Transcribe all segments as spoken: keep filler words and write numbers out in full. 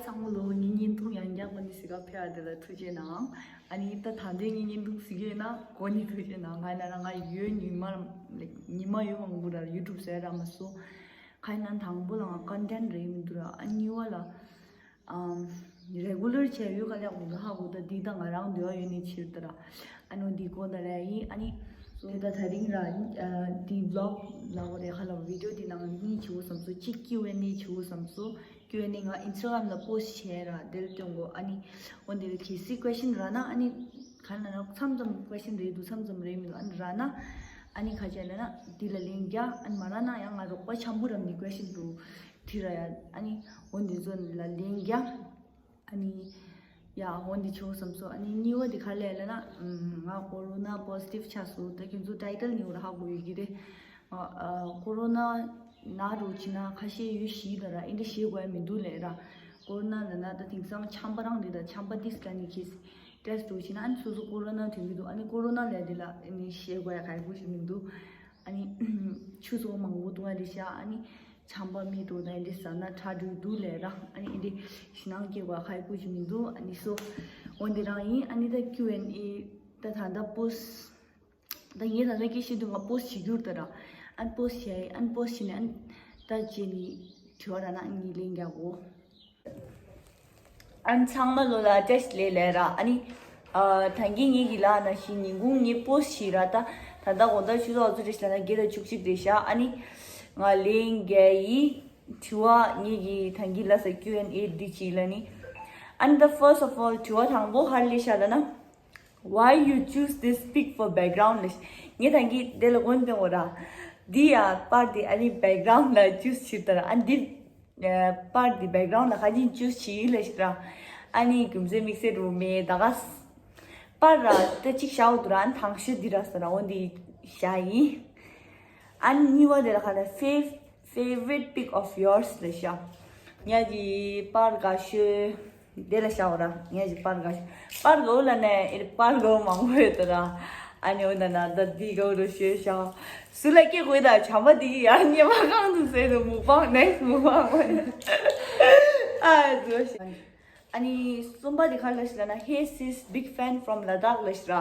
ཚང་མ་ལོ། ངའི་བརྙན་ཐུང་ཡང་བསྐྱར་གོ་ནས་གཟིགས་ག་ཕེབས་པ་དེ་ལ་ཐུགས་རྗེ་གནང་། ཨ་ནི་ད་ད་ལྟའི་ངའི་བརྙན་ཐུང་གཟིགས་ཡོད་ན་གོ་ནས་ཐུགས་རྗེ་གནང་། ང་ཡིན་ན་ར་ང་ཡོད་ཉི་མ་ཉི་མ་ཡོད་མང་པོ་ར་ཡུ་ཊུབ་ཟེར་ར་མ་སོ། ཁ་ཡིན་ན་དང་པོ་ལ་ང་ཀོན་ཊེན་ཊི་རེད་མི་འདུག་ར། ཨ་གཉིས་པ་ལ་ཨམ་རེ་གུ་ལར་བྱས་ཡོད་ག་ལ་ཡག་མི་འདུག་ཧ་གོ། ད་འདི་ད་ང་རང་འདོད་པ་ཡོད་ནས་ཕྱིར་ད་ར། ཨ་ནི་འདི་གོ་ད་ར་ཡིན། ཨ་ནི་སོ་ད་ད་རིང་ར་འདི་བི་ལོག་ལ་གོ་རེ་ཁ་ལ་བི་ཌི་ཡོ་འདི་ནང་གཉིས་བྱེད་འོ་བསམ་སོ། གཅིག་ཀིའུ་ཨེན་ཨེ་བྱེད་འོ་བསམ་སོ། ཀིའུ་ཨེན་ཨེ་ང་ཨིན་སི་ཊ་གྷ་རམ་ལ་པོ་སི་ཊི་བྱས་ར་དེར་སྟོན་གོ། ཨ་ནི་འོ་འདི་ལ་གལ་སྲིད་ཀོ་ཤན་རག་ན་ཨ་ནི་ག་ན་ན་མཚམས་མཚམས་ཀོ་ཤན་རེད་འདུག་མཚམས་མཚམས་རེད་མི་འདུག་ཨ་ནི་རག་ན་ཨ་ནི་ཁ་ཆད་ལ་ན་འདི་ལ་ལན་རྒྱག་ཨ་ནི་མ་རག་ན་ཡང་ང་རོགས་པ་འཆམ་པོ་རམ་ནི་ཀོ་ཤན་འདུག་དྲི་ར་ཡ། ཨ་ནི་འོ་འདི་ཚོ་ལ་ལན་རྒྱག་ཨ་ནི་ཡ་འོ་འདི་ཆོག་བསམ་སོ། ཨ་ནི་གཉིས་པ་འདི་ག་ལས་ལ་ན་ང་ཀོ་རོ་ན་པོ་སི་ཊིབ་ཆགས་སོ། ད་ཁྱོད་ཚོ་ཊའི་ཊལ་ནི་འོ་ར་ཧ་གོ་ཡོད་ཀྱི་རེད། ཨ་ཨ་ཀོ་རོ་ན་ན་རུ་ཕྱིན་ན་ཁ་ཤས་ཡོད་ཤི་ད་ར་ཨིན་དྲ་ཤེས་དགོས་ཡ་མི་འདུག་ལས་ར། ཀོ་རོ་ན་ལ་ན་ད་དེང་སང་ཆམ་པ་རང་རེད། ད་ཆམ་པ་ཏིས་ཀ་ནི་ཁེས་ཊེ་སི་ཊི་འགྲོ་ཕྱིན་ན་ཨ་ནི་སོ་སོ་ཀོ་རོ་ན་ཐོན་གྱི་འདུག་ཨ་ནི་ཀོ་རོ་ན་ལས་དེ་ལ་ཨ་ནི་ཤེས་དགོས་ཡ་ག་ཡ་གུ་ཞིག་མི་འདུག་ཨ་ནི་ཆུ་ཚོད་མང་པོ་འདུག་ཨ་རེད་ཤག་ཨ་ནི་ཆམ་པ་མེད་འགྲོ་ད་ཨིན་དྲ་ཟ་ན་ཁྲ་འགྲོ་འདུག་ལས་ར། ཨ་ནི་ཨིན་དྲ་ཞི་ནང་སྐྱེ་དགོས་ཡ་ག་ཡ་གུ་ཞིག་མི་འདུག་ཨ་ནི་སོ་འོ་འདི་རང་ཡིན། ཨ་ནི་ད་ཀིའུ་ཨེན་ཨེ་ད་ད་ད་པོ་སི་ད་ངས་ད་ལྟ་སྐད་བཤད་དུས་ང་པོ་སི་ཊི་བྱེད་རྒྱུར་ད་ར། ཨན་པོ་སི་ཊི་བྱས་ཨན་པོ་སི་ཊི་བྱས་ནས་ཨན་ད་བྱས་ནས་དྲི་བ་ར་ན་ངས་ལན་རྒྱག་གོ། ཨན་ཚང་མ་ལོ་ལ་བཀྲ་ཤིས་བདེ་ལེགས་ར། ཨ་ནི་ཨ་ད་གིན་ངེད་ཀྱི་ལ་ན་ཞིག་ཉིན་གུང་ངས་པོ་སི་ཊི་བྱས་ར། ད་ད་ལྟ་དགོང་དག་ཆུ་ཚོད་ཨ་ཚོ་རེ་ཞིག་ལ་ན་བརྒྱད་དང་བཅུ་གཅིག་རེད་ཤག་ཨ་ནི་ང་ལན་རྒྱག་ཡིན། དྲི་བ་ངེད་ཀྱི་ད་གིན་ལ་ས་ཀིའུ་ཨེན་ཨེ་འདི་བྱས་ལ་ནི། ཨ་ནི་ད་first of all དྲི་བ་དང་པོ་ཧར་ལས་ཤག་ལ་ན། Why you choose this pic for background ལ། ངས་ད་གིན་དེ་ལ་གོན་དེ་འོ་ར། འདི་ཡ་པར་འདི་ཨ་ནི་བེག་གྷ་རའུན་ཌ་ལ་ཅུས་བྱེད་དར། ཨ་འདི་པར་འདི་བེག་གྷ་རའུན་ཌ་ལ་ག་ཅིན་ཅུས་བྱེད་ལ་ཞིག་ར། ཨ་ནི་རྒྱུ་མཚན་དམིགས་བསལ་རུ་མེད་ད་ག་པར་ར་ད་ཅིག་བཞག་འོ་དུ་ར། ཨ་ནི་དང་ཤོས་འདི་ར་ས་ར་འོ་འདི་བཞག་ཡིན། ཨ་ནི་གཉིས་པ་དེ་ལ་ག་ལ་fav- favorite pic of yours ལ་ཤ། ངས་ཀྱི་པར་དགའ་ཤོས་དེ་ལ་ཤ་བ་ར། ངས་ཀྱི་པར་དགའ་ཤོས་པར་གོ་ལ་ནས་ཨེ་པར་གོ་མང་པོ་ཡོད་དོ་ར། ཨ་ནི་འོ་ན་ན་ད་འདི་གོ་རུ་ཤོས་ཤ། སུ་ལ་སྐྱེ་དགོས་ད་བྱམས་པ་འདི་ཡ་ཉེ་མ་གང་དུ་ཟེར་དུ་མུག་པང་next མུག་པང་ཨ་འདུ་ཤ། ཨ་ནི་གསུམ་པ་དེ་ག་ལ་ཞིག་ལ་ན། Hey sis, big fan from Ladakh ལ་ཞིག་ར།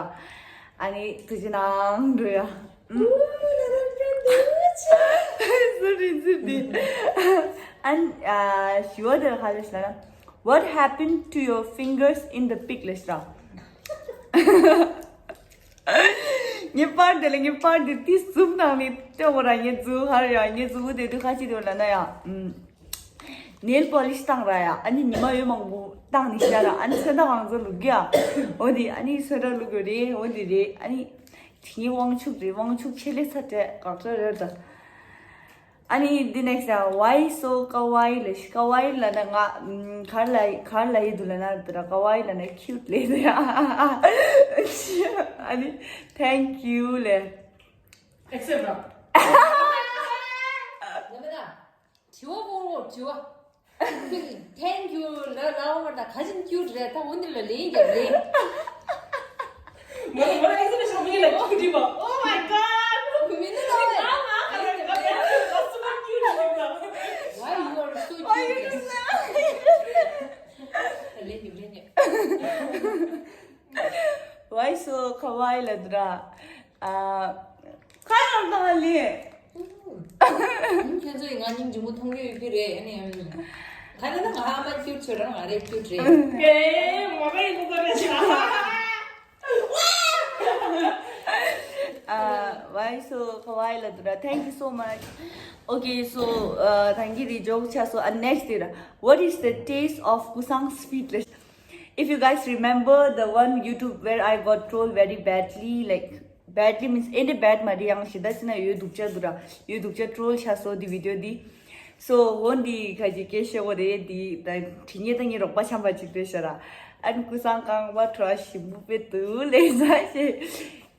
ཨ་ནི་ཐུགས་རྗེ་གནང་འགྲོ་ཡ། ཨུ། ལ་ར་ཕན་འདུག་ཅི། སུ་རིན་ཟིན་དེ། ཨན་ཨ་ཞི་བ་དེ་ག་ལ་ཞིག་ལ་ན། What happened to your fingers in the pic ལ་ཞིག་ར། ངའི་པར་དེ་ལ་ངའི་པར་དེ་ཏི་གསུམ་ནང་ནས་ལྟོས་གོ་ར། ངའི་ཛུ་ཧར་ཡ་ངའི་ཛུ་དེ་དུ་ཁ་ཅིག་དེ་ལ་ན་ཡ། ཨུམ། ནེལ་པོ་ལིཤ་བཏང་ར་ཡ། ཨ་ནི་ཉི་མ་ཡོད་མང་པོ་བཏང་ནི་ཤ་ར། ཨ་ནི་སོན་ད་གང་ཚོ་ལུག་གི་ཡ། འོ་དེ་ཨ་ནི་སོན་ད་ལུག་གི་རེད། འོ་དེ་རེད། ཨ་ནི་དེ་ངའི་དབང་ཕྱུག་རེད། དབང་ཕྱུག་ཆེ་ལེ་ཚ་དྲེ་གག་ཚོ་རེད་ད། ཨ་ནི་འདི་next ཡ། Why so kawaii ལ་ཤ། Kawaii ལ་ན་ང་གར་ལ་གར་ལ་ཡི་དུ་ལ་ན་དེ་ར། Kawaii ལ་ན་cute ལེ་དེ་ཡ། ཨ་ནི་thank you ལེ། ཨེག་སེབ་ར། དྲི་བ་པོ་རོ་དྲི་བ། thank you ལ་ལ་བ་ད་ག་ཅིན་cute རེད། ད་འོ་འདི་ལ་ལེན་རྒྱབ་རེད། མོ་མོ་ཨེག་སེབ་ཤོ་མི་ལ་cute རེད་པ། Oh my god. མི་ནི་ལ་བ་ང་ང་ང་ང་ང་super cute རེད་པ། Why you are so cute? ལེན་རྒྱབ་ལེན་རྒྱབ། Why so kawaii ལ་དུ་ར། ཨ། ཁ་ཡང་ཏང་ལི། ཁྱེད་ཚོས་ང་སྙིང་རྗེ་མོ་མཐོང་གི་ཡོད་ཀྱི་རེད། ཨ་ནི་ད་ནི་ང་ཨ་མ་ཁྱུར་ཚོད་རང་ང་རེ་ཁྱུར་རེད། ཨེ་མ་ག་ཡིན་ནོ་ད་རེད་ཤག་ཨ། Why so kawaii ལ་དུ་ར། Thank you so much. Okay, so ད་གིན་རི་ཇོག་ཆ་སོ། ཨ་next དེ་ར། What is the taste of ཀུ་སངས་feet ལ། If you guys remember the one YouTube where I got trolled very badly, like badly means ཨེ་འདྲ་bad མ་རེད། ཡང་ཞེ་ད་སི་ན་ཡོད་སྡུག་ཅག་འདུག་ར། ཡོད་སྡུག་ཅག་troll ཆགས་སོ་འདི་video འདི། So འོ་འདི་ཁ་ཅིག་སྐད་བཤད་གོ་རེད། འདི་ད་དྲི་ཉེ་ད་ངའི་རོགས་པ་ཆམ་པ་ཅིག་རེད་ཤག་ར། ཨན་ཀུ་སངས་རྐང་པ་བྲོ་བ་ཞིམ་པོ་དཔེ་འདུག་ལེ་ས་ཞེ།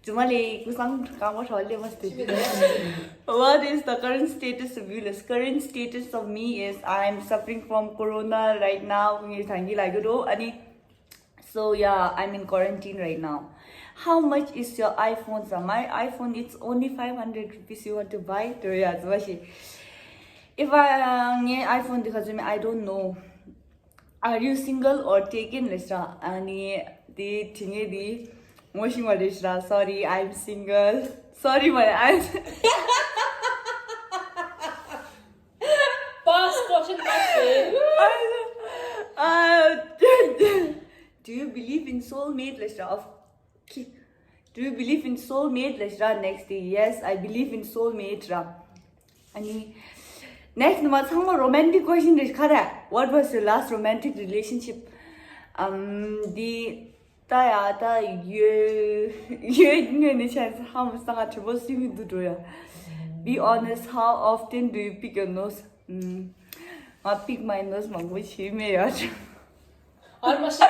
ཇུ་མ་ལེ་ཀུ་སངས་རྐང་པ་བྲོ་བ་ལེ་མ་སྟེ། What is the current status of you? Current status of me is I'm suffering from corona right now. ངས་ད་གིན་ལ་གི་རོ། ཨ་ནི So yeah, I'm in quarantine right now. How much is your iPhone? So my iPhone, it's only five hundred rupees. You want to buy? དོ་ཡ་ཟ་བ་ཤི། If I ངའི་iPhone འདི་ག་ཚོད་མེད། I don't know. Are you single or taken? ལབ་ཤག་ཨ་ནི་དེ་དྲི་ངེས་དེ་ངོ་ཤེས་པ་རེད་ཤག Sorry, I'm single. Sorry, my I'm Pass, question pass. uh, Do you believe in soulmate? ལབ་ཤག Do you believe in soulmate? ལབ་ཤག next day. Yes, I believe in soulmate ར། ཨ་ནི་next ནི་མ་ཚང་མ་romantic question རེད་ཁ་ར། What was your last romantic relationship? ཨམ་འདི་ད་ཡ་ད་ཡོད་ཡོད་ངོས་ནས་བྱས་ཚེ་ཧ་མ་སང་ང་དྲི་བ་སུས་མི་འདུག་འགྲོ་ཡ། Be honest, how often do you pick your nose? ཨམ་ང་pick my nose མང་པོ་བྱེད་མེད་ཡ། ཨར་མ་ཤ།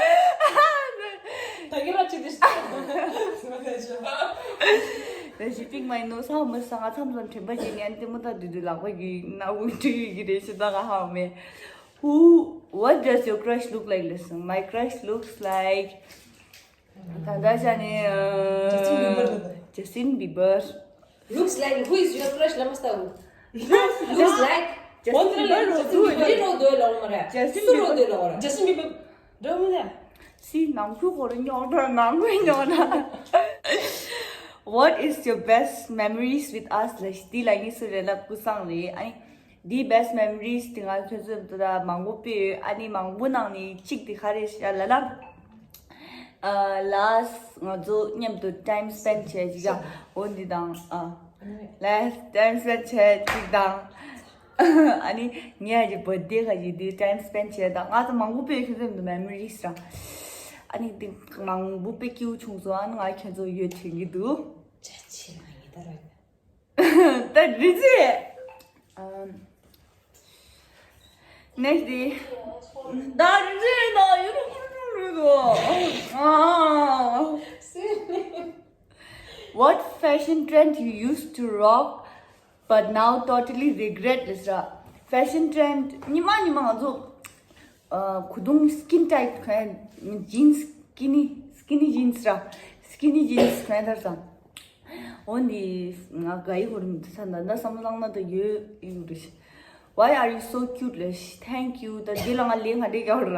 ད་གི་ར་ཅི་དེ་ཤ། Then she pick my nose. ཧ་མ་སང་ང་མཚམས་མཚམས་དྲན་པ་བརྗེད་ནས་ཨ་ནི་ལྟད་མོ་ལྟ་དུས་དུས་ལག་པ་གི་སྣ་བུག་འཁྲུད་ཡོད་ཀྱི་རེད་ཤི་ད་ག་ཧ་མེད། Who, what does your crush look like? Listen, my crush looks like ད་ད་ཤ་ནི་Justin Bieber. Justin Bieber. Looks like, who is your crush? ལ་མ་ས་བུ། Looks like. Justin Bieber རོ་འདུག་ལི་རོ་འདོད་ལོ་མ་རེད། Justin Bieber རོ་འདོད་ལོ་རེད། Justin Bieber འགྲོ་མི་ལ། སི་ནང་ཁུལ་ཁོ་རང་ཉོག་དྲ་ནང་ཁུལ་ཉོག་དྲ། What is your best memories with us? ལ་ཤི་ལ་ངི་སུ་རེ་ལ་ཀུ་སང་རེ་ཨ་ནི། འདི་best memories དེ་ང་ཚོ་ཚོ་ད་མང་པོ་སྤེལ་ཡོད། ཨ་ནི་མང་པོ་ནང་ནས་གཅིག་དེ་ག་རེ་ཤ་ལ་ལ། ཨ་last ང་ཚོ་མཉམ་དུ་time spend བྱས་ཅིག་ཡ་འོ་འདི་དང་ཨ་last time spend བྱས་ཅིག་དང་ཨ་ནི་ངའི་ཨ་ཅེ་birthday ག་ཅིག་འདི་time spend བྱས་དང་ང་ཚོ་མང་པོ་སྤེལ་ཁྱོད་ཚོ་མཉམ་དུ་memories ར། ཨ་ནི་འདི་མང་པོ་སྤེལ་སྐྱིད་པོ་བྱུང་སོང་། ཨ་ནི་ང་ཁྱོད་ཚོ་ཡོད་དྲན་གྱི་འདུག་ཅ་ཆི་ང་ཡི་ད་ར་ཡོད། ད་རི་ཙི། Next day. ད་རི་ཙི་ན་ཡུ་རུ་ཀུ་རུ་རུ་རུ། What fashion trend you used to rock but now totally regret? ལབ་ཤག Fashion trend ཉི་མ་ཉི་མ་ང་ཚོ་ཨ་གོས་ཐུང་skin tight གོན། jeans, skinny, skinny jeans ར། skinny jeans གོན་ཐར་སང་། འོ་འདི་ང་ག་ཡི་གོ་རིམ་དུ་ཚ་ན་ན་བསམ་བློ་བཏང་ན་ད་ཡོད་ཡོད་རེད། Why are you so cute? ལབ་ཤག Thank you. ད་འདི་ལ་ང་ལན་ག་འདྲས་རྒྱག་ར།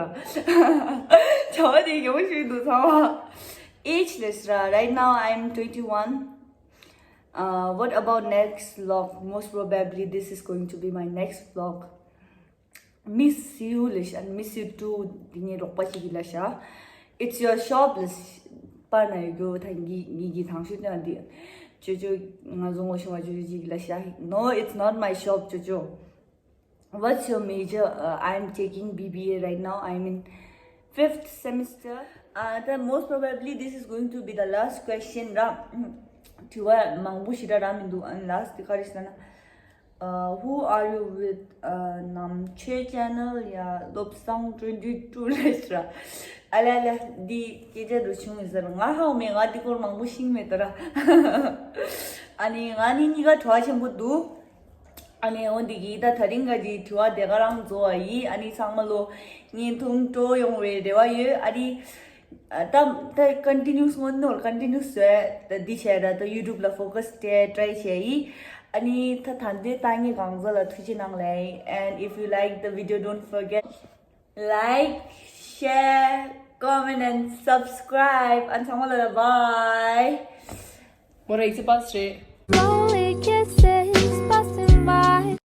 བྱ་བ་དེ་ཡག་པོ་ཞིག་འདུག་ཚང་མ། Age ལབ་ཤག Right now I'm twenty-one. Uh, what about next vlog? Most probably this is going to be my next vlog. Miss you ལབ་ཤག Miss you too. འདི་ངའི་རོགས་པ་ཞིག་གིས་ལབ་ཤག It's your shop ལབ་ཤག་པ་ན་ཡོད་རྒྱུ་ད་ངའི་ངའི་གི་ཐང་ཤོད་ན་འདི། ཅོ་ཅོ་ང་ཚོ་ངོ་ཤེས་པ་ཅོ་ཅོ་ཅིག་གིས་ལབ་ཤག No, it's not my shop, ཅོ་ཅོ. What's your major? Uh, I'm taking B B A right now. I'm in fifth semester. Uh, then most probably this is going to be the last question ར། དྲི་བ་མང་པོ་ཞིག་ར་ར་མི་འདུག And last དེ་ག་རེ་ཟེར་ན། Uh, who are you with? Uh, ནམ་ཆོས་channel ཡ་བློ་བཟང་twenty two ལབ་ཤག་ཨ་ལ་ལ་འདི་སྐད་ཆ་འདྲ་བྱུང་ཡོད་ཟེར། ང་ཧ་གོ་མེད། ང་འདི་སྐོར་མང་པོ་ཤེས་མེད་ད་ར། ཨ་ནི་ང་ནི་གཉིས་ཀ་བྲོ་བ་ཆེན་པོ་འདུག་ཨ་ནི་འོ་འདི་གི་ད་ད་རིང་ག་ཅིག་དྲི་བ་དེ་ག་རང་རྫོགས་པ་ཡིན། ཨ་ནི་ཚང་མ་ལོ་བརྙན་ཐུང་སྤྲོ་ཡོང་བའི་རེ་བ་ཡོད། ཨ་ནི། ད་ད་continuous སྔོན་ནོར་continuous བཟོས་ད་འདི་བྱས་ད་ད་YouTube ལ་focus སྤྲད་try བྱས་ཡིན། ཨ་ནི་ད་ད་འདི་ལྟ་ངའི་གང་ཟག་ལ་ཐུགས་རྗེ་གནང་ལེ། And if you like the video, don't forget like, share, comment and subscribe. ཨ་ཚང་མ་ལ་bye. What is the bus rate?